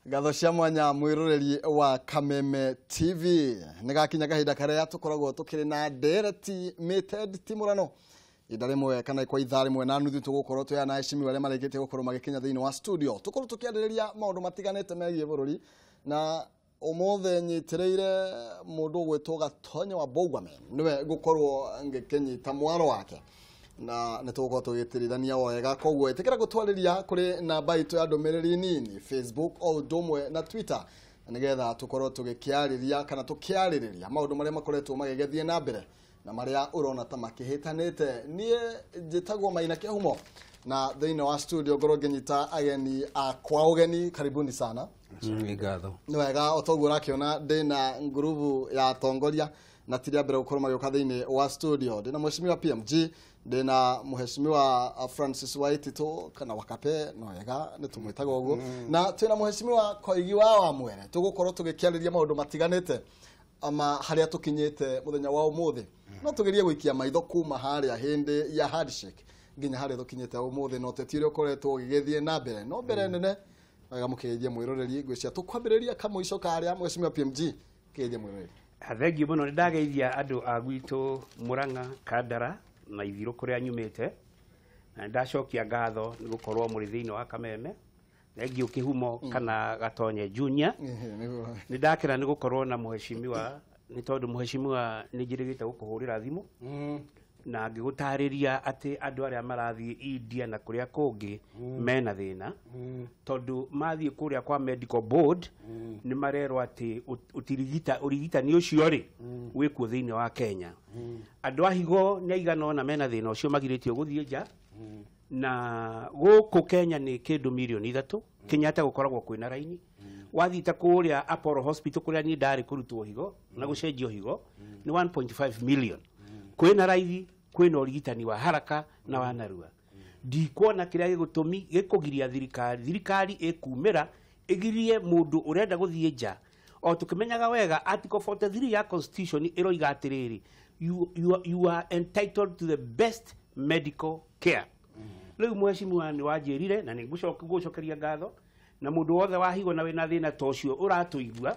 Ngatho cia mwanya mwiroreri wa Kameme TV. Nĩ gakinya kahinda karĩa tũkoragwo tũkĩrĩ na ndereti mated timũrano ihinda rĩmwe kana kwa ithaa rĩmwe na nuthu tũgũkorwo twĩ na heshimiwa arĩa marĩkĩtie gũkorwo magĩkinya thĩinĩ wa studio, tũkorwo tũkĩarĩrĩria maũndũ matiganĩte megiĩ bũrũri. Na ũmũthĩ nyitĩrĩire mũndũ ũgwĩtwo Gatonyo wa Bogwamen, nĩwe ngũkorwo ngĩkĩnyita mwaro wake na nĩ tũgũkorwo tũgĩtirithania wega. Koguo ĩtĩkĩra gũtwarĩria kũrĩ namba itũ ya ndũmĩrĩri nini, Facebook o ũndũ ũmwe na Twitter, nĩgetha tũkorwo tũgĩkĩarĩria kana tũkĩarĩrĩria maũndũ marĩa makoretwo magĩgĩthiĩ na mbere na marĩa ũrona ta makĩhĩtanĩte. Niĩ njĩtagwo Maina Kĩhumo, na thĩinĩ wa studio ngorwo ngĩnyita ageni akwa ũgeni. Karibuni sana. Nĩ ngatho. Nĩ wega, o toguo ũrakĩona ndĩna ngurubu ya atongoria na ti rĩa mbere gũkorwo magĩũka thĩinĩ wa studio. Ndĩna mheshimiwa PMG, ndĩna mheshimiwa Francis Waititũ kana Wakape, no wega nĩ tũmwĩtaga ũguo, na twĩna mheshimiwa Koigi wa Wamwere. Tũgũkorwo tũgĩkĩarĩria maũndũ matiganĩte ama harĩa tũkinyĩte mũthenya wa ũmũthĩ. No tũgerie gũikia maitho kuma harĩa hĩndĩ ya handshake nginya harĩa tũkinyĩte ũmũthĩ na ũteti ũrĩa ũkoretwo ũgĩgĩthiĩ na mbere. No mbere nene wega mũkĩgeithie mwĩroreri. Ngwĩcia tũkwambĩrĩria kamũico karĩa mheshimiwa PMG kĩgeithie mwĩroreri. Thengiũ mũno. Nĩ ndageithia andũ a gwitũ Mũrang'a, Kandara na Ithirũ kũrĩa nyumĩte, na nĩ ndacokia ngatho nĩ gũkorwo mũrĩ thĩinĩ wa Kameme. Thengiũ Kĩhumo kana Gatonye Junior. Ehe, nĩguo. Nĩ ndakena nĩ gũkorwo na mheshimiwa, nĩ tondũ mheshimiwa nĩ njĩrĩgĩte gũkũhũrĩra thimũ na ngĩgũtarĩria atĩ andũ arĩa marathiĩ India na kũrĩa kũngĩ mena thĩna, tondũ mathiĩ kũrĩa kwa medical board nĩ marerwo atĩ ũtirigita ũrigitani ũcio rĩ wĩkuo thĩinĩ wa Kenya. Andũ a higo nĩ aigana ũna mena thĩna ũcio magirĩtio gũthiĩ nja, na gũkũ Kenya nĩ kĩndũ mirioni 3. Kenyatta gũkoragwo kwĩna raini. Wathiĩ ta kũrĩa Apollo Hospital kũrĩa niĩ ndarĩ kũrutwo higo na gũcenjio higo nĩ 1.5 million. Kwĩna raithi, kwĩna ũrigitani wa haraka na wa narua. Ndikuona kĩrĩa gĩgũtũmi gĩkũgiria thirikari ĩkumĩra ĩgirie mũndũ ũrenda gũthiĩ nja, o tũkĩmenyaga wega Article 43 ya constitution ĩroiga atĩrĩrĩ, you are entitled to the best medical care. Rĩu mheshimiwa nĩ wanjĩrire na nĩ ngũcokeria ngatho, na mũndũ wothe wahigwo na wĩna thĩna ta ũcio ũratũigua,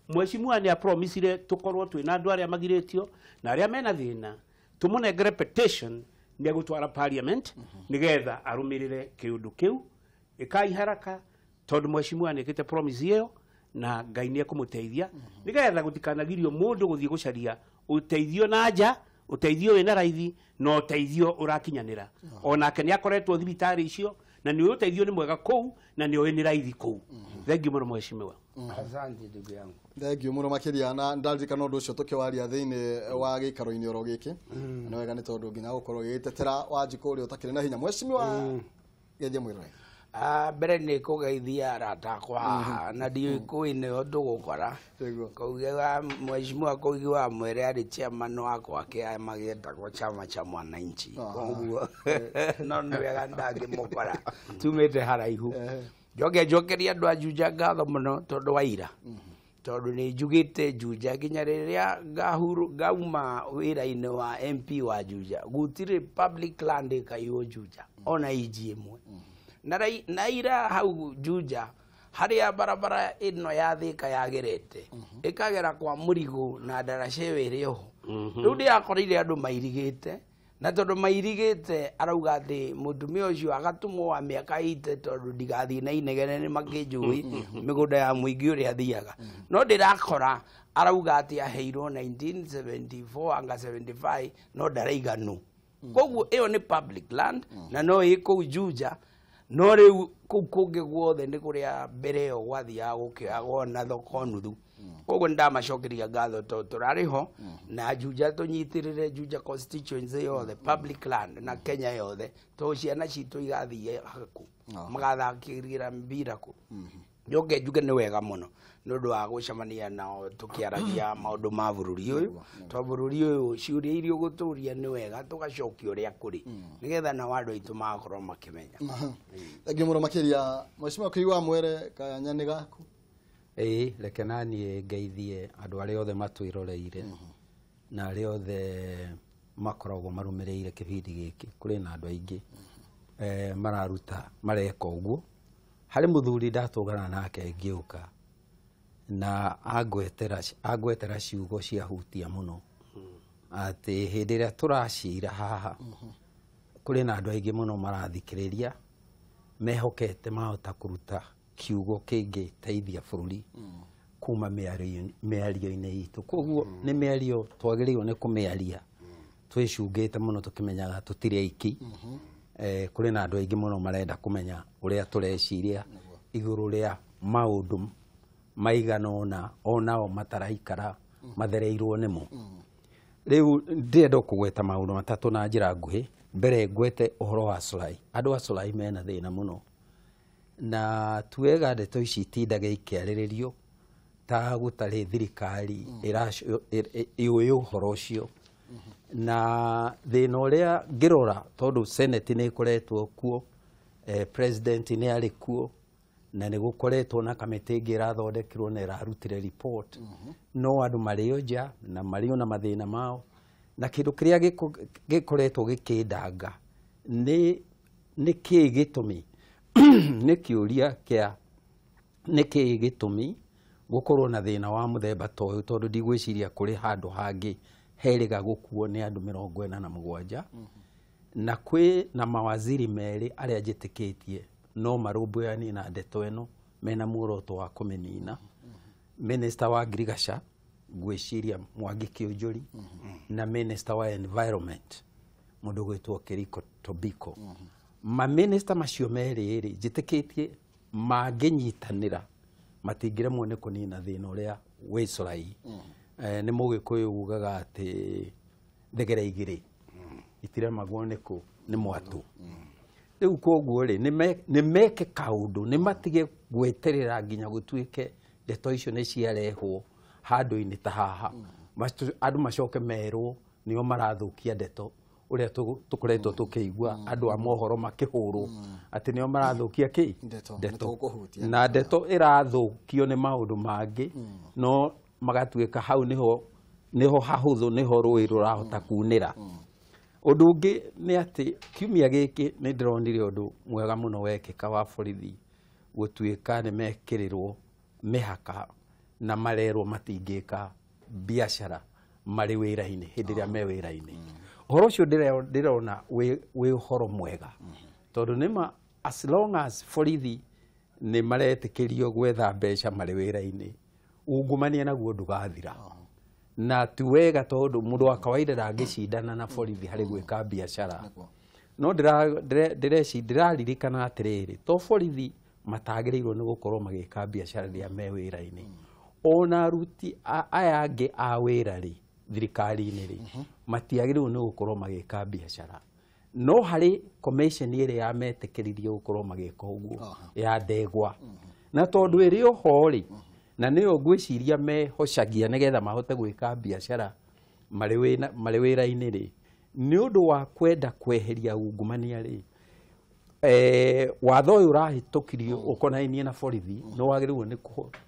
mheshimiwa nĩ apromisire tũkorwo twĩna andũ arĩa magirĩtio na arĩa mena thĩna, tũmũnengere petition nĩ egũtwara parliament nĩgetha arũmĩrĩre kĩũndũ kĩu. Ĩkai haraka, tondũ mheshimiwa nĩ ĩkĩte promise ĩyo na Ngai nĩ ekũmũteithia nĩgetha gũtikanagirio mũndũ gũthiĩ gũcaria ũteithio na nja, ũteithio wĩna raithi na ũteithio ũrakinyanĩra. Onake nĩ akoretwo thibitarĩ icio na nĩ ũĩ ũteithio nĩ mwega kũu na nĩ ũĩ nĩ raithi kũu. Thengiũ mũno mheshimiwa. Asante ndugu yangu. Thengiũ mũno makĩria, na ndaririkana ũndũ ũcio tũkĩwaria thĩinĩ wa gĩikaro-inĩ oro gĩkĩ. Nĩ wega, nĩ tondũ nginya gũkorwo gĩgĩtetera Wanjikũ ũrĩa ũtakĩrĩ na hinya. Mheshimiwa, geithia mwĩrore. Ah, mbere nĩ kũgeithia arata akwa haha na ndiũĩ kũĩ nĩo tũgũkora. Nĩguo. Koigi wa mheshimiwa Koigi wa Mwere arĩ chairman wakwa kĩama gĩtagwo Chama cha Mwananchi, koguo no nĩ wega ndangĩmũkora tumĩte haraihu. Njoke njokerie andũ a Juja ngatho mũno tondũ wa ira, tondũ nĩ njugĩte Juja nginya rĩrĩa ngauma wĩra-inĩ wa MP wa Juja, gũtirĩ public land ĩkaiywo Juja ona inji ĩmwe. Na ira hau Juja harĩa barabara ĩno ya Thĩka yagerete ĩkagera kwa Mũrigũ na ndaraca ĩyo ĩrĩ oho, rĩu ndĩrakorire andũ mairigĩte, na tondũ mairigĩte arauga atĩ mũtumia ũcio agatũmwo wa mĩaka ite, tondũ ndigathiĩ na inegene nĩ makĩnjũĩ mĩgũnda ya mũingĩ ũrĩa thiaga, no ndĩrakora arauga atĩ aheirwo 1974 anga 75 no ndaraiganũ. Koguo ĩyo nĩ public land na no ĩ kũu Juja, no rĩu kũu kũngĩ guothe nĩ kũrĩa mbere ĩyo gwathiaga gũkĩoyagwo na thoko nuthu. Koguo nĩ ndamacokeria ngatho tondũ tũrarĩ ho na Juja tũnyitĩrĩre Juja constituency yothe public land na Kenya yothe, tondũ ciana citũ igathiĩ haku magathakĩra mbira kũ. Njoke njuge nĩ wega mũno nĩ ũndũ wa gũcemania nao tũkĩaragia maũndũ ma bũrũri ũyũ, tondũ bũrũri ũyũ ciũria iria ũgũtũria nĩ wega tũgacokia ũrĩa kũrĩ nĩgetha nao andũ aitũ magakorwo makĩmenya. Thengiũ mũno makĩria mheshimiwa Koigi wa Mwere. Kanya nĩ gaku. Ĩĩ, reke naniĩ ngeithie andũ arĩa othe matwĩroreire na arĩa othe makoragwo marũmĩrĩire kĩbindi gĩkĩ. Kũrĩ na andũ aingĩ mararuta mareka ũguo. Harĩ mũthuri ndatũngana nake ngĩũka na angwetera ciugo ciahutia mũno atĩ hĩndĩ ĩrĩa tũracira haha kũrĩ na andũ aingĩ mũno marathikĩrĩria mehokete mahota kũruta kiugo kĩngĩteithia bũrũri kuma mĩario-inĩ itũ. Koguo nĩ mĩario twagĩrĩirwo nĩ kũmĩaria twĩcungĩte mũno tũkĩmenyaga tũtirĩ aiki. Kũrĩ na andũ aingĩ mũno marenda kũmenya ũrĩa tũreciria igũrũ rĩa maũndũ maigana ũna onao mataraikara mathereirwo nĩmo. Rĩu ndĩrenda kũgweta maũndũ matatũ na njĩra nguhĩ. Mbere ngwete ũhoro wa Solai. Andũ a Solai mena thĩna mũno na tuwega ndeto ici itindaga ikĩarĩrĩrio ta gũtarĩ thirikari ĩũĩ ũhoro ũcio. Na thĩna ũrĩa ngĩrora tondũ Senate nĩ ĩkoretwo kuo, president nĩ arĩ kuo, na nĩ gũkoretwo na kamĩtĩ ĩngĩ ĩrathondekirwo na ĩrarutire report. No andũ marĩ o nja na marĩ o na mathĩna mao, na kĩndũ kĩrĩa gĩkoretwo gĩkĩndanga nĩ kĩĩ gĩtũmi nĩ kĩũria kĩa nĩ kĩĩ gĩtũmi gũkorwo na thĩna wa mũthemba ta ũyũ, tondũ ndigwĩciria kũrĩ handũ hangĩ herĩga gũkuo nĩ andũ 47 na kwĩ na mawaziri merĩ arĩa njĩtĩkĩtie no marũmbũyanie na ndeto ĩno mena muoroto wa kũmĩnina. Minister wa Ngirigaca ngwĩciria Mwangi Kĩũnjũri na Minister wa Environment mũndũ gwĩtwo Kiriko Tobiko. Maminista macio merĩ rĩ njĩtĩkĩtie mangĩnyitanĩra matingĩremwo nĩ kũnina thĩna ũrĩa wĩ Solai. Nĩ Mũgĩkũyũ ugaga atĩ thegere igĩrĩ itiremagwo nĩ mwatũ. Rĩu koguo rĩ nĩ meke kaũndũ, nĩ matige gweterera nginya gũtuĩke ndeto icio nĩ ciarehwo handũ-inĩ ta haha, andũ macoke merwo nĩo marathũkia ndeto ũrĩa tũkoretwo tũkĩigua andũ a mohoro makĩhũrwo atĩ nĩo marathũkia kĩ Ndeto. Na ndeto ĩrathũkio nĩ maũndũ mangĩ no magatuĩka hau nĩho hahũthũ, nĩho rũĩ rũrahota kunĩra. Ũndũ ũngĩ nĩ atĩ kiumia gĩkĩ nĩ ndĩronire ũndũ mwega mũno wekĩka wa borithi gũtuĩka nĩ mekĩrĩrwo mĩhaka na marerwo matingĩka biacara marĩ wĩra-inĩ hĩndĩ ĩrĩa me wĩra-inĩ. Ũhoro ũcio ndĩrona wĩ ũhoro mwega tondũ nĩma as long as borithi nĩ maretĩkĩrio gwetha mbeca marĩ wĩra-inĩ, ungumania naguo ndũgathira. Na ti wega tondũ mũndũ wa kawaida ndangĩcindana na borithi harĩ gwĩka biacara. No ndĩraririkana atĩrĩrĩ, to borithi matagĩrĩirwo nĩ gũkorwo magĩka biacara rĩrĩa me wĩra-inĩ, ona aruti aya angĩ a wĩra rĩ thirikari-inĩ rĩ matiagĩrĩirwo nĩ gũkorwo magĩka biacara. No harĩ commission ĩrĩa yametĩkĩririe gũkorwo magĩka ũguo ya ndegwa, na tondũ ĩrĩ oho rĩ na nĩyo ngwĩciria mehocagia nĩgetha mahote gwĩka biacara marĩ wĩra-inĩ rĩ, nĩ ũndũ wa kwenda kweheria ungumania rĩ, watho ũyũ ũrahĩtũkirio ũkonainie na borithi nĩ wagĩrĩirwo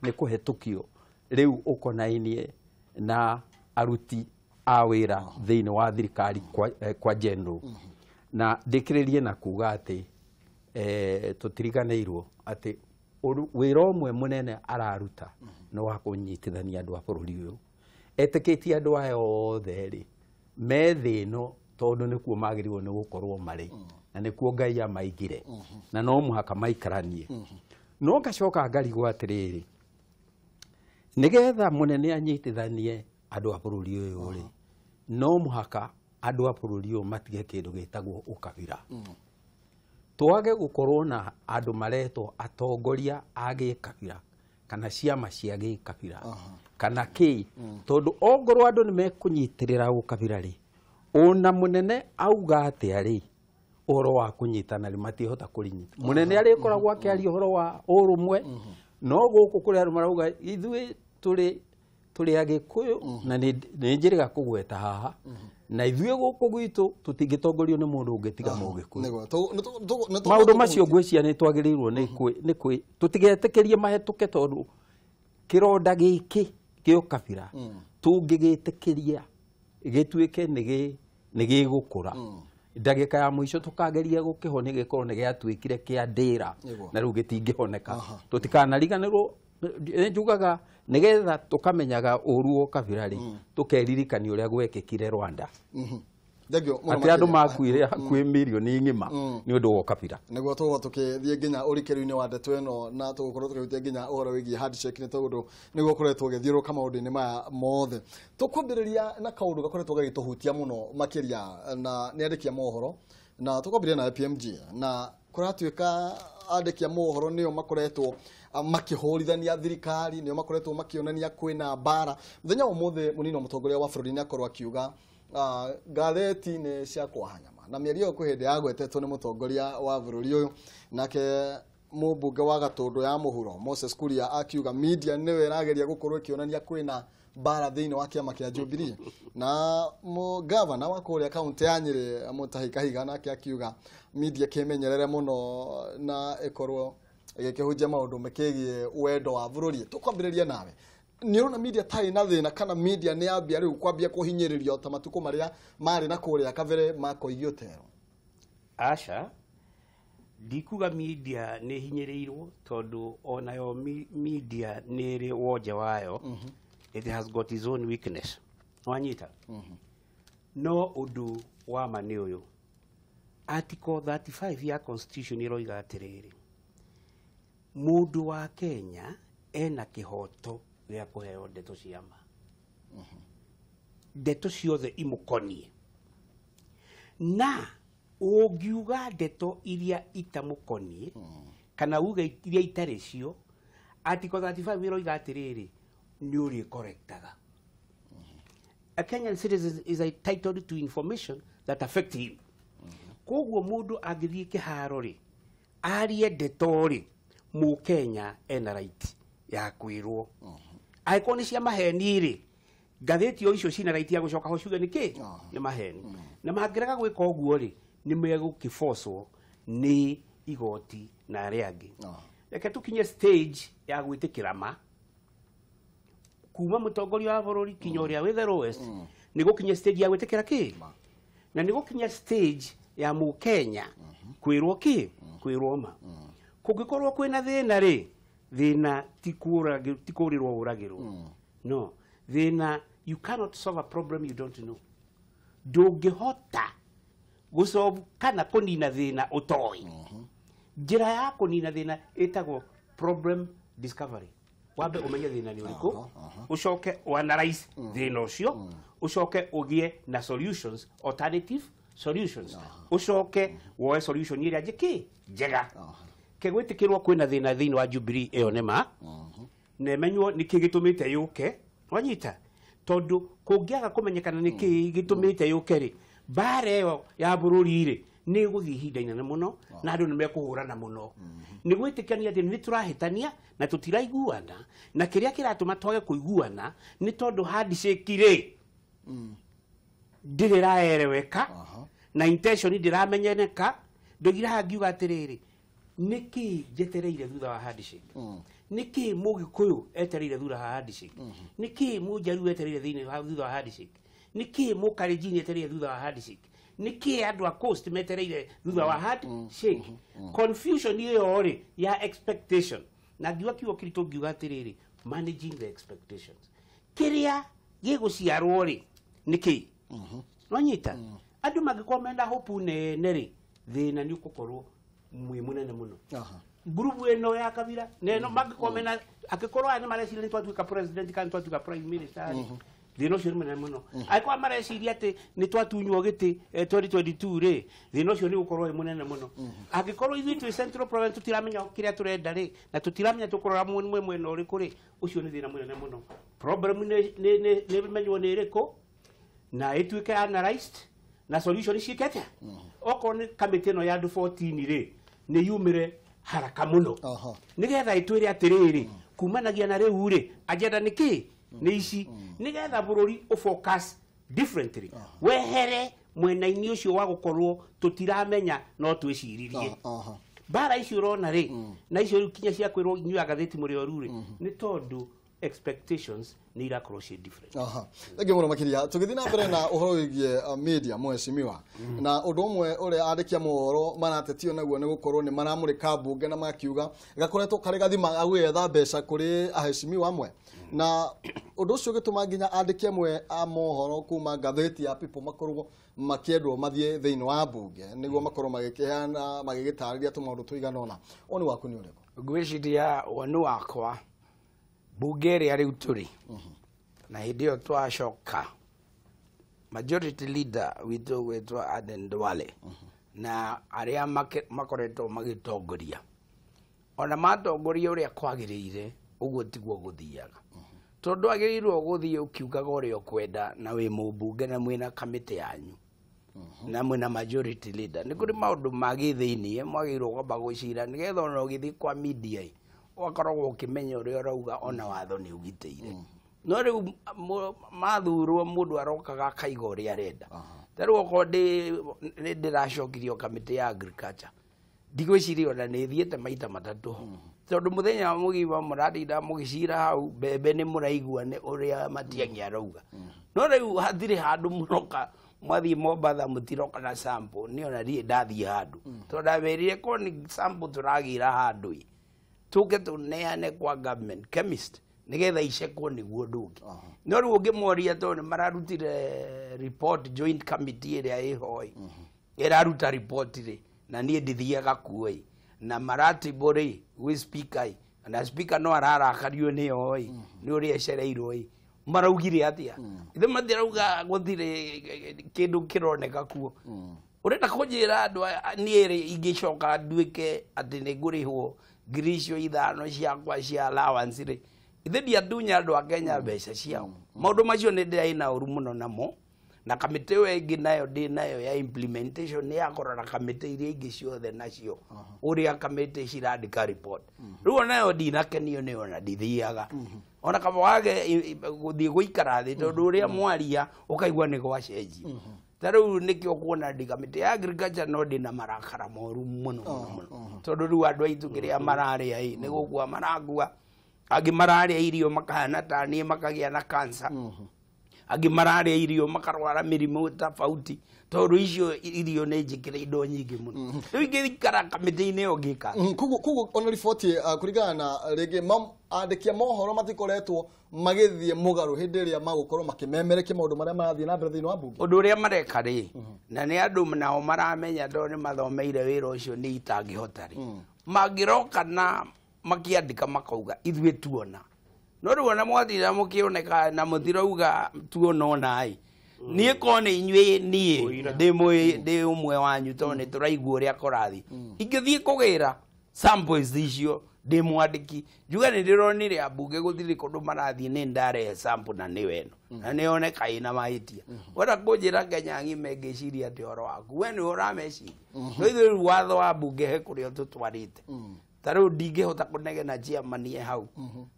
nĩ kũhetũkio rĩu ũkonainie na aruti a wĩra thĩinĩ wa thirikari kwa general. Na ndĩkĩrĩrie na kuga atĩ tũtiriganĩirwo atĩ wĩra ũmwe mũnene araruta nĩ wa kũnyitithania andũ a bũrũri ũyũ. Etĩkĩtie andũ aya othe rĩ me thĩ ĩno tondũ nĩkuo magĩrĩirwo nĩ gũkorwo marĩ na nĩkuo Ngai amaigire na no mũhaka maikaranie. No ngacoka ngarigwo atĩrĩrĩ, nĩgetha mũnene anyitithanie andũ a bũrũri ũyũ rĩ, no mũhaka andũ a bũrũri ũyũ matige kĩndũ gĩtagwo ũkabira. Twage gũkorwo na andũ maretwo atongoria a gĩkabira kana ciama cia gĩkabira kana kĩ, tondũ ongorwo andũ nĩ mekũnyitĩrĩra ũkabira rĩ, ona mũnene auga atĩa rĩ ũhoro wa kũnyitana rĩ matihota kũrinyita. Mũnene arĩkoragwo akĩaria ũhoro wa ũrũmwe, no gũkũ kũrĩ andũ marauga ithuĩ tũrĩ Agĩkũyũ na nĩ njĩrĩga kũgweta haha, na ithuĩ gũkũ gwitũ tũtingĩtongorio nĩ mũndũ ũngĩ tiga Mũgĩkũyũ. Maũndũ macio ngwĩciria nĩ twagĩrĩirwo nĩ tũtigetĩkĩrie mahĩtũke, tondũ kĩronda gĩkĩ kĩa ũkabira tũngĩgĩtĩkĩria gĩtuĩke nĩ gĩgũkũra Ndagĩka ya mũico tũkageria gũkĩhonia gĩkorwo nĩ gĩatuĩkire kĩa ndĩra na rĩu gĩtingĩhoneka. Tũtikanariganĩrwo, njugaga nĩgetha tũkamenyaga ũru wa kabira rĩ, tũkeririkania ũrĩa gwekĩkire Rwanda. Atĩ andũ makuire hakuhĩ mirioni ng'ima nĩ ũndũ wa ũkabira. Nĩguo tũgũkorwo tũkĩthiĩ nginya ũrikĩru-inĩ wa ndeto ĩno na tũgũkorwo tũkĩhutia nginya ũhoro wĩgiĩ handshake nĩ tondũ nĩguo ũkoretwo ũgĩthiũrũrũka maũndũ-inĩ maya mothe. Tũkwambĩrĩria na kaũndũ gakoretwo gagĩtũhutia mũno makĩria na nĩ andĩki a mohoro, na tũkwambĩrĩria na PMG, na kũratuĩka andĩki a mohoro nĩo makoretwo makĩhũrithania thirikari, nĩo makoretwo makĩonania kwĩna mbara. Mũthenya wa ũmũthĩ mũnini wa mũtongoria wa bũrũri nĩakorwo akiuga ngathĩti nĩ cia kwaha nyama, na mĩario ĩyo kwĩ hĩndĩ yagwetetwo nĩ mũtongoria wa bũrũri ũyũ, nake mũmbunge wa Gatũndũ ya mũhuro Moses Kuria akiuga media nĩyo ĩrageria gũkorwo ĩkĩonania kwĩna mbara thĩinĩ wa kĩama kĩa Jubilee, na gavana wa kũrĩa kaunti ya Nyĩrĩ Mutahi Kahiga nake akiuga media kĩmenyerere mũno na ĩkorwo ĩgĩkĩhunjia maũndũ makĩgiĩ wendo wa bũrũri. Tũkwambĩrĩria nawe, nĩ ũrona media ta ĩna thĩna kana media nĩ yambia rĩu kwambia kũhinyĩrĩrio ta matukũ marĩa marĩ na kũrĩa kabere makoigio tero? Aca, ndikuga media nĩ hinyĩrĩirwo tondũ onayo media nĩ ĩrĩ wonje wayo. It has got its own weakness. Wanyita? No ũndũ wa ma nĩ ũyũ, Article 35 ya Constitution ĩroiga atĩrĩrĩ, mũndũ wa Kenya ena kĩhoto gĩa kũheo ndeto cia ma, ndeto ciothe imũkoniĩ, na ũngiuga ndeto iria itamũkoniĩ kana uge iria itarĩ cio, Article 35 ĩroiga atĩrĩrĩ, nĩ ũrĩkorektaga. A Kenyan citizen is entitled to information that affect him. Koguo mũndũ angĩthiĩ kĩharo rĩ, arie ndeto rĩ, mũkenya ena right ya kwĩrwo. Angĩkorwo nĩ cia maheni rĩ, ngathĩti o icio cina right ya gũcoka ho ciuge nĩkĩ nĩ maheni. Na mangĩrega gwĩka ũguo rĩ, nĩ megũkĩbocwo nĩ igoti na arĩa angĩ. Reke tũkinye stage ya gwĩtĩkĩra ma kuma mũtongoria wa bũrũri kinya ũrĩa wĩ the lowest, nĩ gũkinya stage ya gwĩtĩkĩra kĩ, na nĩ gũkinya stage ya mũkenya kwĩrwo kĩ, kwĩrwo ma. Kũngĩkorwo kwĩna thĩna rĩ, thĩna ti kũũrĩrwo ũragĩrwo. No, thĩna, you cannot solve a problem you don't know. Ndũngĩhota gũsolve kana kũnina thĩna ũtoĩ. Njĩra ya kũnina thĩna ĩtagwo problem discovery. Wambe ũmenye thĩna nĩ ũrĩkũ, ũcoke ũanalyze thĩna ũcio, ũcoke ũgĩe na solutions, alternative solutions, ũcoke woe solution ĩrĩa njĩkĩ njega. Ke gwĩtĩkĩrwo kwĩna thĩna thĩinĩ wa Jubilee ĩyo nĩ ma, na ĩmenywo nĩkĩ gĩtũmĩte yũke, wanyita? Tondũ kũngĩaga kũmenyekana nĩkĩ gĩtũmĩte yũke rĩ, mbara ĩyo ya bũrũri rĩ nĩ ĩgũthiĩ ihinda inene mũno na andũ nĩ mekũhũrana mũno. Nĩ gwĩtĩkania atĩ nĩ tũrahĩtania na tũtiraiguana, na kĩrĩa kĩratũma twage kũiguana nĩ tondũ handshake rĩ ndĩrĩ ĩraereweka na intention ndĩramenyeka. Ndoigire haha ngiuga atĩrĩrĩ, nĩkĩ njetereire thutha wa handshake? Nĩkĩ mũgĩkũyũ etereire thutha wa handshake? Nĩkĩ mũnjaruo etereire thĩinĩ thutha wa handshake? Nĩkĩ mũkalenjini etereire thutha wa handshake? Nĩkĩ andũ a coast metereire thutha wa handshake? Confusion ĩyo rĩ ya expectation, na ngiuga kiugo kĩritũ ngiuga atĩrĩrĩ, managing the expectations. Kĩrĩa gĩgũciarwo rĩ nĩkĩ? Nonyita? Andũ mangĩkorwo mena hope nene rĩ, thĩna nĩ ũgũkorwo mwĩ mũnene mũno. Ngurubu ĩno ya kabira neno mangĩkorwo mena, angĩkorwo aya nĩ mareciria nĩ twatuĩka president kana twatuĩka prime minister rĩ, thĩna ũcio nĩ mũnene mũno. Angĩkorwo mareciria atĩ nĩ twatunywo gĩtĩ 2022 rĩ, thĩna ũcio nĩ ũgũkorwo wĩ mũnene mũno. Angĩkorwo ithuĩ twĩ Central Province tũtiramenya kĩrĩa tũrenda rĩ, na tũtiramenya tũkũrora mwena ũrĩkũ rĩ, ũcio nĩ thĩna mũnene mũno. Problem nĩ menywo nĩ ĩrĩkũ na ĩtuĩke analyzed na solution ciĩke atĩa. Okorwo nĩ kamĩtĩ ĩno ya andũ 14 rĩ, nĩ yumĩre haraka mũno nĩgetha ĩtwĩre atĩrĩrĩ, kumanagia na rĩu rĩ, agenda nĩ kĩ nĩ ici, nĩgetha bũrũri ũfocus differently, wehere mwena-inĩ ũcio wa gũkorwo tũtiramenya no twĩciririe. Mbara icio ũrona rĩ, na icio rĩu kinya cia kwĩrwo inyuĩ agathĩti mũrĩ oru rĩ, nĩ tondũ Expectations nĩ irakorwo ciĩ different. Aha. Thengiũ mũno makĩria. Tũgĩthiĩ na mbere na ũhoro wĩgiĩ media, mheshimiwa, na ũndũ ũmwe ũrĩa andĩki a mohoro maratetio naguo nĩ gũkorwo nĩ maramũrĩka mbunge na makiuga gakoretwo karĩ gathima ga gwetha mbeca kũrĩ aheshimiwa amwe, na ũndũ ũcio ũgĩtũma nginya andĩki amwe a mohoro kuma ngathĩti ya People makorwo makĩendwo mathiĩ thĩinĩ wa mbunge nĩguo makorwo magĩkĩheana magĩgĩtarĩria tũmaũndũ tũigana ũna. Woni waku nĩ ũrĩkũ? Ngwĩciria woni wakwa, mbunge ĩrĩa rĩu tũrĩ na hĩndĩ ĩyo twacoka, majority leader witũ gwĩtwo Aden Duale na arĩa makoretwo magĩtongoria, ona matongoria ũrĩa kwagĩrĩire, ũguo tiguo gũthiaga, tondũ agĩrĩirwo gũthiĩ ũkiugaga ũrĩa ũkwenda na wĩ mũmbunge na mwĩna kamĩtĩ yanyu na mwĩna majority leader. Nĩ kũrĩ maũndũ ma gĩthĩiniĩ mwagĩrĩirwo kwamba gwĩcira nĩgetha ona ũgĩthiĩ kwa media ĩ, ũgakoragwo ũkĩmenya ũrĩa ũrauga, ona watho nĩ ũgitĩire. No rĩu mathurwo mũndũ arokaga akaiga ũrĩa arenda. Ta rĩu okorwo nĩ ndĩracokirio kamĩtĩ ya agriculture, ndigwĩciria ona nĩ thiĩte maita matatũ ho, tondũ mũthenya wa mũgima mũratinda mũgĩcira hau mbembe nĩ mũraigua nĩ ũrĩa Matiang'i arauga. No rĩu hatirĩ handũ mũroka, mwathiĩ Mombatha mũtiroka na sample. Nĩ ona ndirĩ ndathiĩ handũ, tondũ ndamerire korwo nĩ sample tũragĩra handũ ĩ, tũke tũneane kwa government chemist nĩgetha icekwo nĩguo ũndũ ũngĩ. No rĩu ũngĩmoria, tondũ nĩ mararutire report, joint committee ĩrĩa ĩho ĩ ĩraruta report rĩ, na niĩ ndithiaga kuo ĩ, na maratibũ rĩ gwĩ speaker ĩ, na speaker no ararakario nĩyo ĩ nĩ ũrĩa ecereirwo ĩ, maraugire atĩa? Ithe matirauga gũtirĩ kĩndũ kĩroneka kuo. Ũrenda kũnjĩra andũ aya niĩ rĩ ingĩcoka nduĩke atĩ nĩ ngũrĩhwo 5,000 ciakwa cia allowance rĩ, ithe ndiatunya andũ a Kenya mbeca ciao? Maũndũ macio nĩ ndĩrĩ na ũru mũno namo. Na kamĩtĩ ĩyo ĩngĩ nayo ndĩ nayo ya implementation nĩ ya kũrora kamĩtĩ iria ingĩ ciothe nacio ũrĩa kamĩtĩ cirandĩka report. Rĩu onayo ndinakenio nĩyo na ndithiaga ona kaba wage gũthiĩ gũikara thĩ, tondũ ũrĩa mwaria ũkaigua nĩ gwacenjia. Ta rĩu nĩkĩo kuona ndĩ kamĩtĩ ya agriculture, no ndĩna marakara moru mũno mũno mũno, tondũ rĩu andũ aitũ kĩrĩa mararĩa ĩ nĩ gũkua marakua, angĩ mararĩa irio makahana ta niĩ makagĩa na cancer, angĩ mararĩa irio makarwara mĩrimũ tofauti, tondũ icio irio nĩ njĩkĩre indo nyingĩ mũno. Rĩu ingĩikara kamĩtĩ-inĩ ĩyo ngĩka Koguo ona riboti kũringana na rĩngĩ andĩki a mohoro matikoretwo magĩthiĩ mũgarũ hĩndĩ ĩrĩa magũkorwo makĩmemerekia maũndũ marĩa marathiĩ na mbere thĩinĩ wa mbunge. Ũndũ ũrĩa mareka rĩ, na nĩ andũ nao maramenya tondũ nĩ mathomeire wĩra ũcio nĩ itangĩhota rĩ, mangĩroka na makĩandĩka makauga ithuĩ tuona, no rĩu ona mwathira mũkĩoneka na mũtirauga tuona ona ĩ, niĩ korwo nĩ inyuĩ niĩ ndĩ ũmwe wanyu, tondũ nĩ tũraigua ũrĩa kũrathiĩ, ingĩthiĩ kũgĩra samples icio ndĩ mwandĩki njuge nĩ ndĩronire ambunge gũtirĩ kũndũ marathiĩ, nĩ ndarehe sample na nĩyo ĩno na nĩyoneka ĩna mahĩtia. Wenda kũnjĩra Kenya ng'ima ĩngĩciria atĩ ũhoro waku we nĩwe ũrameciria? No ithuĩ rĩu watho wa mbunge he kũrĩa ũtũtwarĩte. Ta rĩu ndingĩhota kũnegena chairman e hau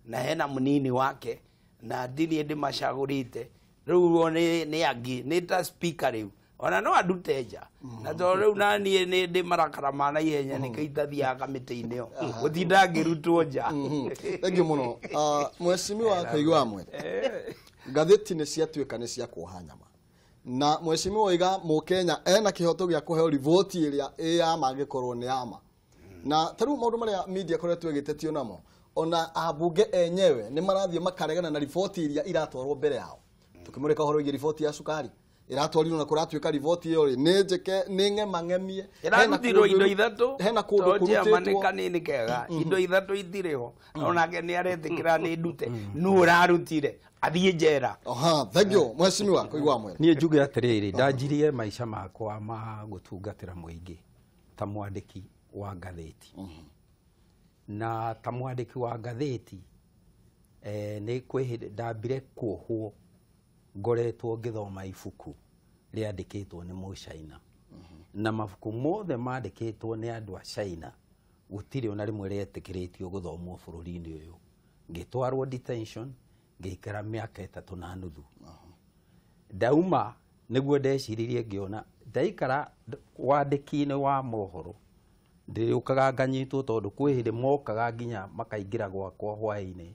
na hena mũnini wake na ndini ndĩmacagũrĩte. Rĩu o nĩ angĩ nĩ ta speaker rĩu ona no andute nja, na tondũ rĩu na niĩ nĩ ndĩ marakara ma naihenya, nĩkĩo itathiaga kamĩtĩ-inĩ ĩyo gũtinda ngĩrutwo nja. Thengiũ mũno. Mheshimiwa Kaigua Mwere, ngathĩti nĩ ciatuĩka nĩ cia kuoha nyama, na mheshimiwa oiga mũkenya ena kĩhoto gĩa kũheo riboti ĩrĩa ĩ ya ma angĩkorwo nĩ ya ma. Na ta rĩu maũndũ marĩa media ĩkoretwo ĩgĩtetio namo, ona ambunge enyewe nĩ marathiĩ makaregana na riboti iria iratwarwo mbere yao. Tukĩmũrĩka ũhoro wĩgiĩ riboti ya cukari ĩratwarirwo na kũratuĩka riboti ĩyo rĩ nĩ njĩke nĩ ng'emang'emie. Ĩrarutirwo indo ithatũ hena kũndũ tondũ chairman nĩ kũrutĩtwo kanini kega, indo ithatũ itirĩ ho, onake nĩ aretĩkĩra nĩ ndute nũ ũrarutire athiĩ njera. Aha, thengiũ mheshimiwa Kaigua Mwere. Niĩ njuge atĩrĩrĩ, ndanjirie maica makwa ma gũtungatĩra mũingĩ ta mwandĩki wa ngathĩti, na ta mwandĩki wa ngathĩti nĩ kwĩ hĩndĩ ndambire kuohwo ngoretwo ngĩthoma ibuku rĩandĩkĩtwo nĩ Mũcaina, na mabuku mothe mandĩkĩtwo nĩ andũ a China gũtirĩ ona rĩmwe rĩetĩkĩrĩtio gũthomwo bũrũri-inĩ ũyũ. Ngĩtwarwo detention, ngĩikara mĩaka 3.5. Ndauma nĩguo ndeciririe ngĩona ndaikara wandĩki-inĩ wa mohoro ndĩrĩũkaga nganyitwo, tondũ kwĩ hĩndĩ mokaga nginya makaingĩra gwakwa hwaĩ-inĩ.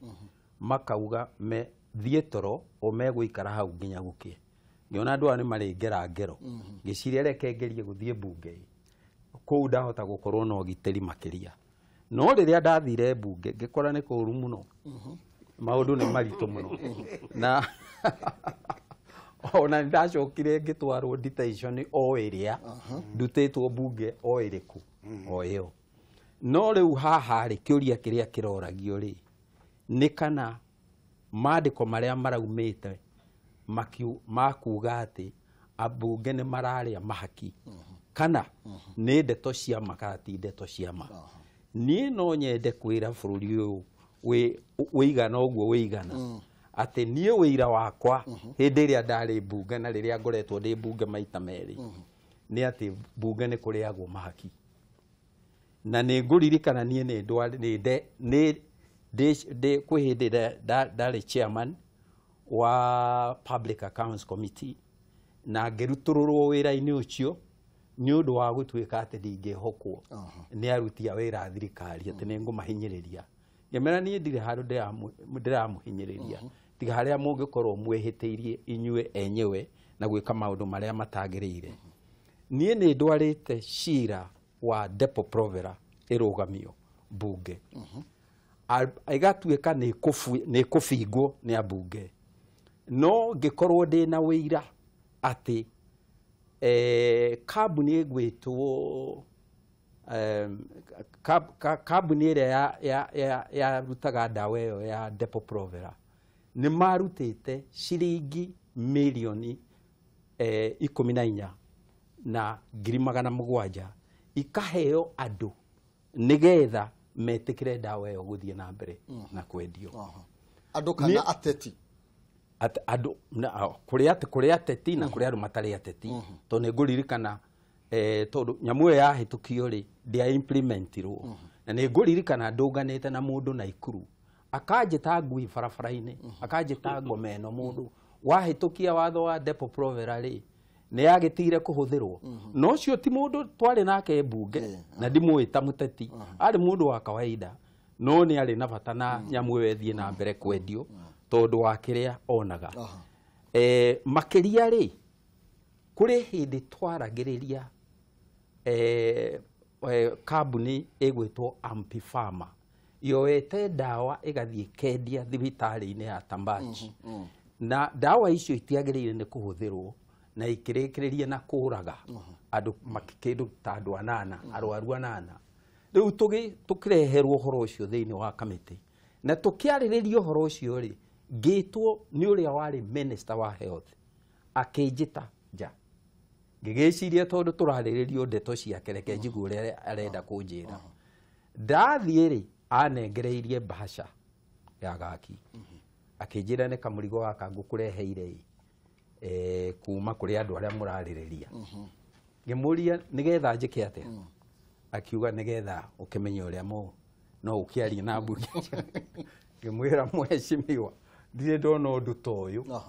Makauga me thiĩ toro o megũikara hau nginya gũkĩe. Ngĩona andũ aya nĩ marĩngera ngero. Ngĩciria reke ngerie gũthiĩ mbunge kũu ndahota gũkorwo na ũgitĩri makĩria. No rĩrĩa ndathire mbunge ngĩkora nĩ kũũru mũno. Maũndũ nĩ maritũ mũno. Na ona ndacokire ngĩtwarwo detention o ĩrĩa ndutĩtwo mbunge o ĩrĩkũ o ĩyo. No rĩu haha rĩ kĩũria kĩrĩa kĩroragio rĩ nĩ kana mandĩko marĩa maraumĩte makuga atĩ ambunge nĩ mararĩa mahaki kana nĩ ndeto cia ma kana ti ndeto cia ma. Niĩ no nyende kwĩra bũrũri ũyũ wĩigana ũguo wĩigana atĩ niĩ wĩira wakwa hĩndĩ ĩrĩa ndarĩ mbunge na rĩrĩa ngoretwo ndĩ mbunge maita merĩ nĩ atĩ mbunge nĩ kũrĩagwo mahaki. Na nĩ ngũririkana niĩ nĩ kwĩ hĩndĩ ndarĩ chairman wa Public Accounts Committee na ngĩrutũrũrwo wĩra-inĩ ũcio nĩ ũndũ wa gũtuĩka atĩ ndingĩhokwo nĩ aruti a wĩra a thirikari atĩ nĩ ngũmahinyĩrĩria. Ngĩmera niĩ ndirĩ handũ ndĩramũhinyĩrĩria tiga harĩa mũngĩkorwo mwĩhĩtĩirie inyuĩ enyewe na gwĩka maũndũ marĩa matagĩrĩire. Niĩ nĩ ndwarĩte cira wa Depo Provera ĩrũgamio mbunge. Ĩgatuĩka nĩ kũbingwo nĩ ambunge. No ngĩkorwo ndĩna wĩira atĩ kambuni ĩgwĩtwo kambuni ĩrĩa yarutaga ndawa ĩyo ya Depo Provera nĩ marutĩte ciringi mirioni 14 na 700,000 ikaheo andũ nĩgetha metĩkĩre ndawa ĩyo gũthiĩ na mbere na kwendio. Andũ kana ateti? Andũ kũrĩ ateti na kũrĩ andũ matarĩ ateti. Tondũ nĩ ngũririkana tondũ nyamũ ĩyo yahĩtũkio rĩ ndĩa implementirwo. Na nĩ ngũririkana ndũnganĩte na mũndũ Naikuru akanjĩta ngui barabara-inĩ, akanjĩta ngoma ĩno mũndũ wahĩtũkia watho wa Depo Provera rĩ nĩ yagĩtigire kũhũthĩrwo. No ũcio ti mũndũ twarĩ nake mbunge na ndimũĩ ta mũteti, arĩ mũndũ wa kawaida no nĩ arĩ na bata na nyamũ ĩyo ĩthiĩ na mbere kwendio tondũ wa kĩrĩa onaga. Makĩria rĩ kũrĩ hĩndĩ twaragĩrĩria kambuni ĩgwĩtwo Ampifama yoete ndawa ĩgathiĩ kendia thibitarĩ-inĩ ya Tambach. Na ndawa icio itiagĩrĩire nĩ kũhũthĩrwo na ikĩrĩkĩrĩria na kũraga andũ kĩndũ ta andũ anana, arwaru anana. Rĩu tũkĩreherwo ũhoro ũcio thĩinĩ wa kamĩtĩ na tũkĩarĩrĩria ũhoro ũcio rĩ ngĩtwo nĩ ũrĩa warĩ minister wa health akĩnjĩta nja. Ngĩgĩciria tondũ tũrarĩrĩrio ndeto ciake reke njigue ũrĩa arenda kũnjĩra. Ndathiĩ rĩ anengereirie bahasha ya gaki akĩnjĩra nĩ kamũrigo gaka ngũkũreheire kuma kũrĩ andũ arĩa mũrarĩrĩria. Ngĩmũria nĩgetha njĩke atĩa? Akiuga nĩgetha ũkĩmenye ũrĩa no ũkĩarie na mbunge. Ngĩmwĩra mheshimiwa ndirĩ ndona ũndũ ta ũyũ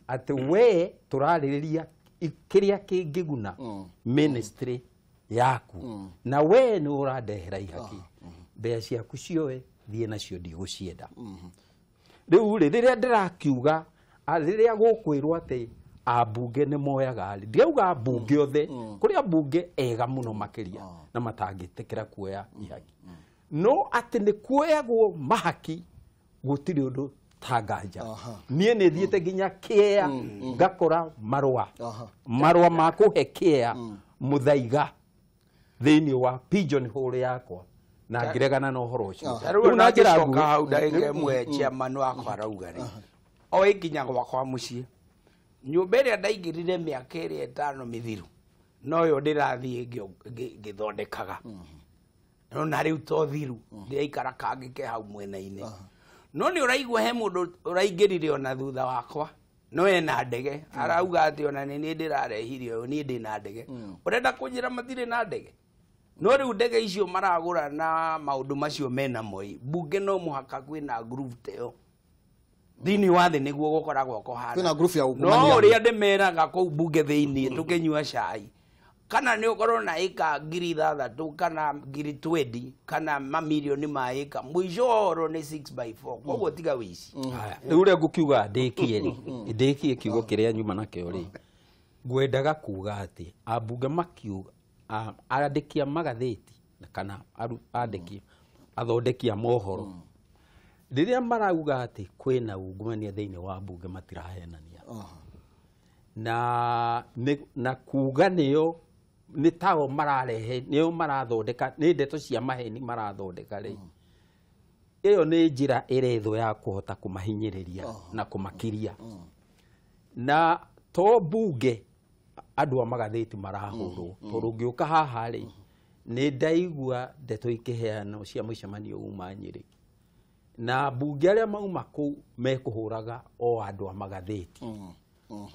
atĩ we tũrarĩrĩria kĩrĩa kĩngĩguna ministry yaku na we nĩ ũrandehera ihaki mbeca ciaku cioe thiĩ nacio ndigũcienda. Rĩu rĩ rĩrĩa ndĩrakiuga rĩrĩa gũkwĩrwo atĩ ambunge nĩ moyaga rĩ ndirauga ambunge othe kũrĩ ambunge ega mũno makĩria na matangĩtĩkĩra kuoya ihaki no atĩ nĩ kuoyagwo mahaki gũtirĩ ũndũ tanganja. Niĩ nĩ thiĩte nginya kĩa ngakora marũa marũa ma kũhe kĩa mũthaiga thĩinĩ wa pigeon hole yakwa na ngĩregana na ũhoro ũcio. Rĩu na njĩra nguhĩ hau ndagĩka ĩmwe chairman wakwa arauga rĩ o ĩnginya gwakwa mũciĩ nyũmba ĩrĩa ndaingĩrire mĩaka ĩrĩa ĩtano mĩthiru noyo ndĩrathiĩ ngĩthondekaga no na rĩu to thiru ndĩraikara kangĩ ke hau mwena-inĩ. No nĩ ũraigua he mũndũ ũraingĩrire ona thutha wakwa no ena ndege arauga atĩ ona nĩ niĩ ndĩrarehire ũyũ niĩ ndĩ na ndege. Ũrenda kũnjĩra matirĩ na ndege? No rĩu ndege icio maragũra na maũndũ macio mena moi mbunge no mũhaka kwĩna group ta ĩyo thĩinĩ wa thĩ nĩguo gũkoragwo kũhana. Kwĩna group ya ungumania. No ũrĩa ndĩmeraga kũu mbunge thĩinĩ tũkĩnyua cai Kana nĩ ũkorwo na ĩka 6,000 kana 20,000 kana mamirioni ma ĩka, mũico wa ũhoro nĩ 6 by 4, koguo tiga wĩici. Haya, rĩu ũrĩa ngũkiuga ndĩkie rĩ, ndĩkie kiugo kĩrĩa nyuma nakĩo rĩ, ngwendaga kuga atĩ ambunge makiuga, andĩki a magathĩti kana andĩki athondeki a mohoro, rĩrĩa marauga atĩ kwĩna ungumania thĩinĩ wa mbunge, matirahenania na na kuga nĩo nĩ tao mararehe, nĩo marathondeka, nĩ ndeto cia maheni marathondeka rĩ, ĩyo nĩ njĩra ĩrethwo ya kũhota kũmahinyĩrĩria na kũmakiria. Na to mbunge andũ a magathĩti marahũrwo, tondũ ngĩũka haha rĩ, nĩ ndaigua ndeto ikĩheanwo cia mũcemanio uma Nyĩrĩ, na mbunge arĩa mauma kũu mekũhũraga o andũ a magathĩti,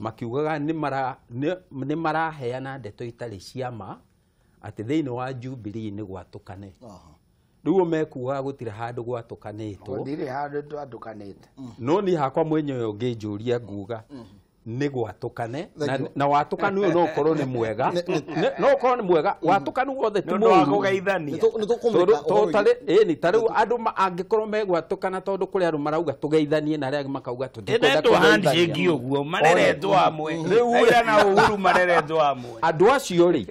makiugaga nĩ maraheana ndeto itarĩ cia ma atĩ thĩinĩ wa Jubilee nĩ gwatũkane. Rĩu o mekugaga gũtirĩ handũ gwatũkanĩtwo. Gũtirĩ handũ twatũkanĩte. No niĩ hakwa mwenyewe ũngĩnjũria nguga nĩ gwatũkane. Thank na, you. Na watũkanu ũyũ no ũkorwo nĩ mwega. No ũkorwo nĩ mwega, watũkanu wothe ti Nĩ ũndũ wa mũũru. kũgeithania. Nĩ tũkũmũrĩka Tondũ ũhoro ĩni ta rĩu andũ angĩkorwo megwatũkana, tondũ kũrĩ andũ marauga tũgeithanie na arĩa angĩ makauga tũtikwenda Ĩretwo handshake. kũgeithania. Ũguo mareretwo hamwe. Rĩu Raila na Uhuru mareretwo hamwe. Andũ acio rĩ,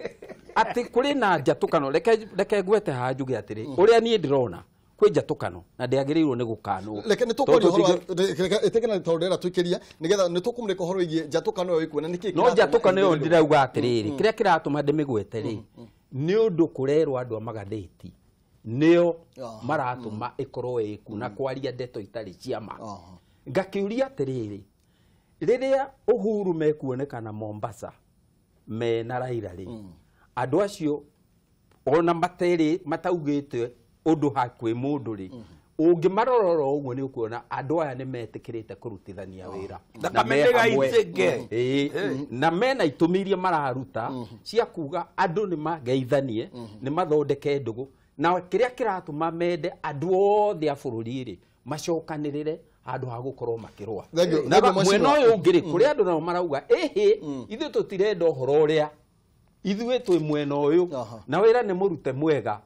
atĩ kũrĩ na njatũkano, reke ngwete haha njuge atĩrĩ, ũrĩa niĩ ndĩrona kwĩ njatũkano na ndĩagĩrĩirwo nĩ gũkanwo. Reke nĩ tũkwaria ũhoro wa reke ĩtĩkĩra tondũ ndĩrenda tũikĩria nĩgetha nĩ tũkũmũrĩka ũhoro wĩgiĩ njatũkano ĩyo ĩkuo na nĩkĩ No kĩratũma njatũkano ĩyo ĩingĩrĩrwo. ndĩrauga atĩrĩrĩ, kĩrĩa kĩratũma ndĩmĩgwete rĩ, nĩ ũndũ kũrerwo andũ a magathĩti nĩo maratũma ĩkorwo ĩku na kwaria ndeto itarĩ cia ma. Ngakĩũria atĩrĩrĩ, rĩrĩa Uhuru mekuonekana Mombasa mena Raila rĩ, andũ acio ona materĩ mataugĩte ũndũ hakwĩ mũndũ rĩ, ũngĩmarora oro ũguo nĩ ũkuona andũ aya nĩ metĩkĩrĩte kũrutithania wĩra na Thakame me hamwe. ndĩgaitĩke. Ĩĩ, na mena itũmi iria mararuta cia kuga andũ nĩ mageithanie, nĩ mathondeke ndũgũ, na kĩrĩa kĩratũma mende andũ othe a bũrũri rĩ macokanĩrĩre handũ ha gũkorwo makĩrũa. Thank you. Na Thank you, mwena Mheshimiwa. ũyũ ũngĩ rĩ, kũrĩ andũ nao marauga ĩhĩ, ithuĩ tũtirenda ũhoro ũrĩa, ithuĩ twĩ mwena ũyũ na wĩra nĩ mũrute mwega.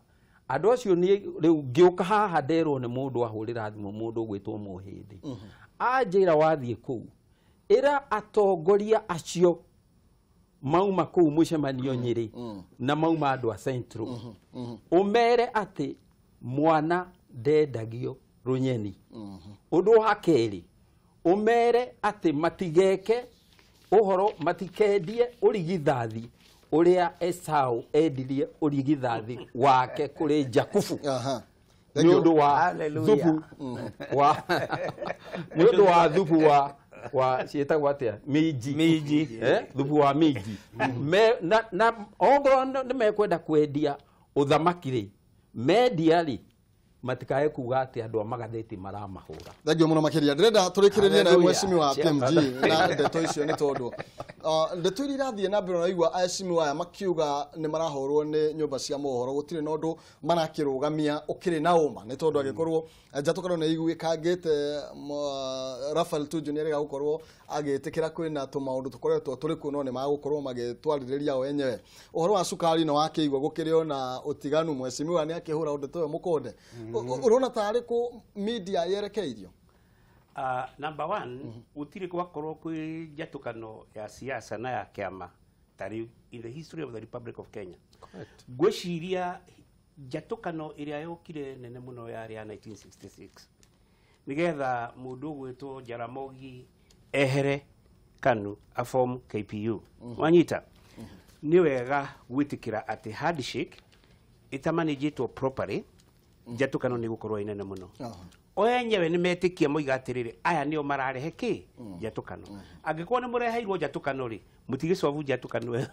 Andũ acio niĩ rĩu ngĩũka haha nderwo nĩ mũndũ ahũrĩra thimũ, mũndũ ũgwĩtwo Mũhĩndĩ, anjĩra wathiĩ kũu ĩra atongoria acio mauma kũu mũcemanio Nyĩrĩ na mauma andũ a Central, ũmere atĩ mwana ndendagio rũnyeni. Ũndũ wa kerĩ, ũmere atĩ matigeke ũhoro, matikendie ũrigithathi ũrĩa Esau endirie ũrigithathi wake kũrĩ Jakubu Thank nĩ you. ũndũ wa Hallelujah. thubu wa nĩ ũndũ wa thubu wa ciĩtagwo atĩa, minji. Minji. Eh, thubu wa minji. Me, na ongorwo nĩ mekwenda kwendia ũthamaki rĩ, mendia rĩ, matikae kuga atĩ andũ a magathĩti maramahũra. Thank you mũno makĩria. Ndĩrenda tũrĩkĩrĩrie nawe, Hallelujah. mheshimiwa PMG, na ndeto icio, nĩ tondũ ndeto iria irathiĩ na mbere, naigua aheshimiwa aya makiuga nĩ marahũrwo nĩ nyũmba cia mohoro, gũtirĩ na ũndũ marakĩrũgamia ũkĩrĩ na ũma, nĩ tondũ angĩkorwo njatũkano nĩ iguĩkangĩte, Raphael Tuju nĩ arega gũkorwo agĩtĩkĩra kwĩna tũmaũndũ tũkoretwo tũrĩ kuo, no nĩ magũkorwo magĩtwarĩrĩria o enyewe. Ũhoro wa cukari no wakĩigua gũkĩrĩ ona ũtiganu, mheshimiwa nĩ akĩhũra ndeto ĩyo mũkonde. Ũrona tarĩ kũ media yerekeirio? Number one, gũtirĩ gwakorwo kwĩ njatũkano ya siasa na ya kĩama ta rĩu in the history of the Republic of Kenya. Ngwĩciria njatũkano ĩrĩa yokire nene mũno yarĩ ya 1966, nĩgetha mũndũ ũgwĩtwo Jaramogi ehere KANU aform KPU. Wanyita nĩ wega gwĩtĩkĩra atĩ handshake ĩtamanĩjĩtwo properly, njatũkano nĩ gũkorwo ĩ nene mũno. O enyewe nĩ metĩkia moiga atĩrĩrĩ, aya nĩo mararehe kĩ njatũkano. Angĩkorwo nĩ mũreheirwo njatũkano rĩ, mũtigĩcobu njatũkano ĩyo.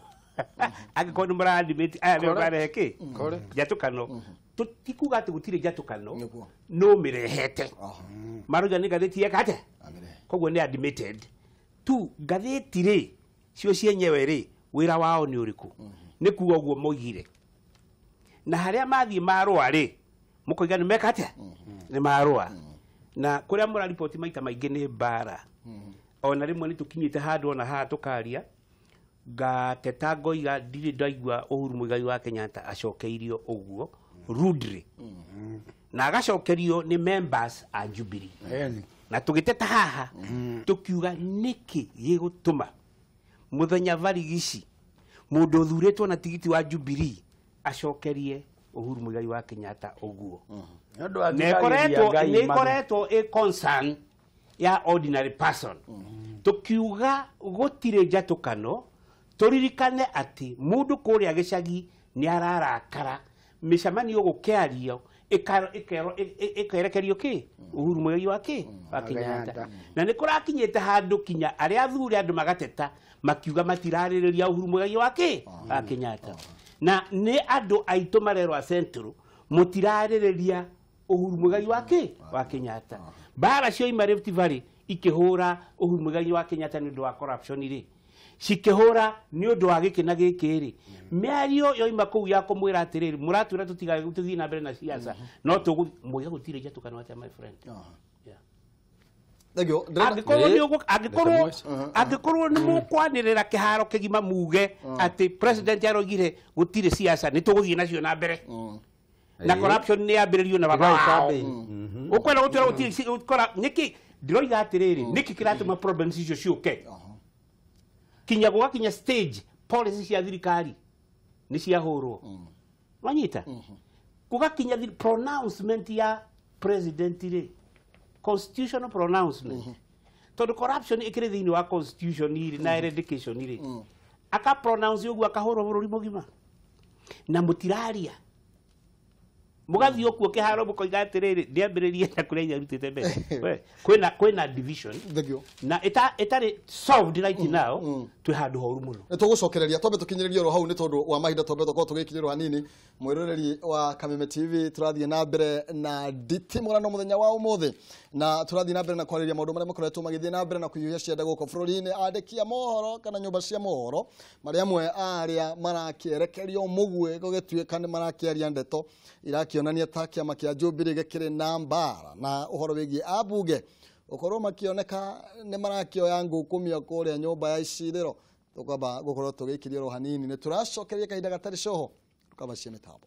Angĩkorwo nĩ mũradimĩti, aya nĩo mararehe kĩ njatũkano. Tikuga atĩ gũtirĩ njatũkano. Nĩguo. No mĩrehete marauga nĩ ngathĩti yeka atĩa. Amĩrehe. Koguo nĩ admitted tu ngathĩti rĩ, cio cienyewe rĩ, wĩra wao nĩ ũrĩkũ? Nĩ kuga ũguo moigire, na harĩa mathiĩ marũa rĩ, mũkoiga nĩ meka atĩa, nĩ marũa. Na kũrĩa mũrariboti maita maingĩ nĩ mbara. Ona rĩmwe nĩ tũkinyĩte handũ ona haha tũkaria. Ngateta ngoiga ndirĩ ndaigua Uhuru Muigai wa Kenyatta acokeirio ũguo rudely. Na agacokerio nĩ members a Jubilee. Na tũgĩteta haha tũkiuga nĩkĩ gĩgũtũma mũthenya barigici mũndũ ũthurĩtwo na tigiti wa Jubilee acokerie Uhuru Muigai wa Kenyatta ũguo. Nĩ ĩkoretwo ĩ concern ya ordinary person. Tukiuga gũtirĩ njatũkano, tũririkane atĩ mũndũ kũrĩa gĩcagi nĩ ararakara mĩcemanio gũkĩario ĩkerekerio kĩ Uhuru Muigai wa kĩ wa Kenyatta. Na nĩ kũrakinyĩte handũ kinya arĩa athure andũ magateta makiuga matirarĩrĩria Uhuru Muigai wa kĩ wa Kenyatta. Na nĩ andũ aitũ marerwo a Central mũtirarĩrĩria Uhuru Muigai wa kĩ wa Kenyatta. Mbara cioima Rift Valley ikĩhũra Uhuru Muigai wa Kenyatta nĩ ũndũ wa corruption rĩ, cikĩhũra nĩ ũndũ wa gĩkĩ na gĩkĩ rĩ, mĩario yoima kũu ya kũmwĩra atĩrĩrĩ mũratwĩra tũtigathiĩ na mbere na siasa no tũgũmũiga gũtirĩ njatũkano atĩa my friend. Angĩkorwo nĩ mũkwanĩrĩra kĩharo kĩgima muge atĩ president aroigire gũtirĩ siasa nĩ tũgũthiĩ nacio na mbere na corruption nĩ yambĩrĩrio na baba wao ũkwenda gũtwĩra gũtirĩ nĩkĩ ndiroiga atĩrĩrĩ nĩkĩ kĩratũma problems icio ciũke kinya gũgakinya stage policy cia thirikari nĩ ciahũrwo wanyita gũgakinya pronouncement ya president rĩ, constitutional pronouncement tondũ corruption ĩkĩrĩ thĩinĩ wa constitution rĩ na eradication rĩ, aka pronounce ũguo akahũrwo bũrũri mũgima na mũtiraria mũgathiĩ ũkuo kĩharo mũkoiga atĩrĩrĩ ndĩambĩrĩrie na kũrĩa inyarutĩte mbere kwĩna division na ĩtarĩ solved right now twĩ handũ horu mũno. Nĩ tũgũcokereria twambe tũkinyĩrĩrie oro hau nĩ tondũ wa mahinda twambe tũkorwo tũgĩkinyĩrwo hanini. Mwĩroreri wa Kameme TV tũrathiĩ na mbere na nditimũrano mũthenya wa ũmũthĩ na tũrathiĩ na mbere na kwarĩria maũndũ marĩa makoretwo magĩthiĩ na mbere na kũhiũhia cianda gũkũ bũrũri-inĩ. Andĩki a mohoro kana nyũmba cia mohoro marĩa amwe arĩa marakĩerekerio mũguĩ gũgĩtuĩka nĩ marakĩaria ndeto irakĩonania ta kĩama kĩa Jubilee gĩkĩrĩ na mbara na ũhoro wĩgiĩ ambunge ũkorwo makĩoneka nĩ marakĩoya ngũkũmia kũrĩa nyũmba ya icirĩro. Tũkwamba gũkorwo tũgĩkiria oro hanini nĩ tũracokeria kahinda gatarĩ coho tũkabacia mĩtambo.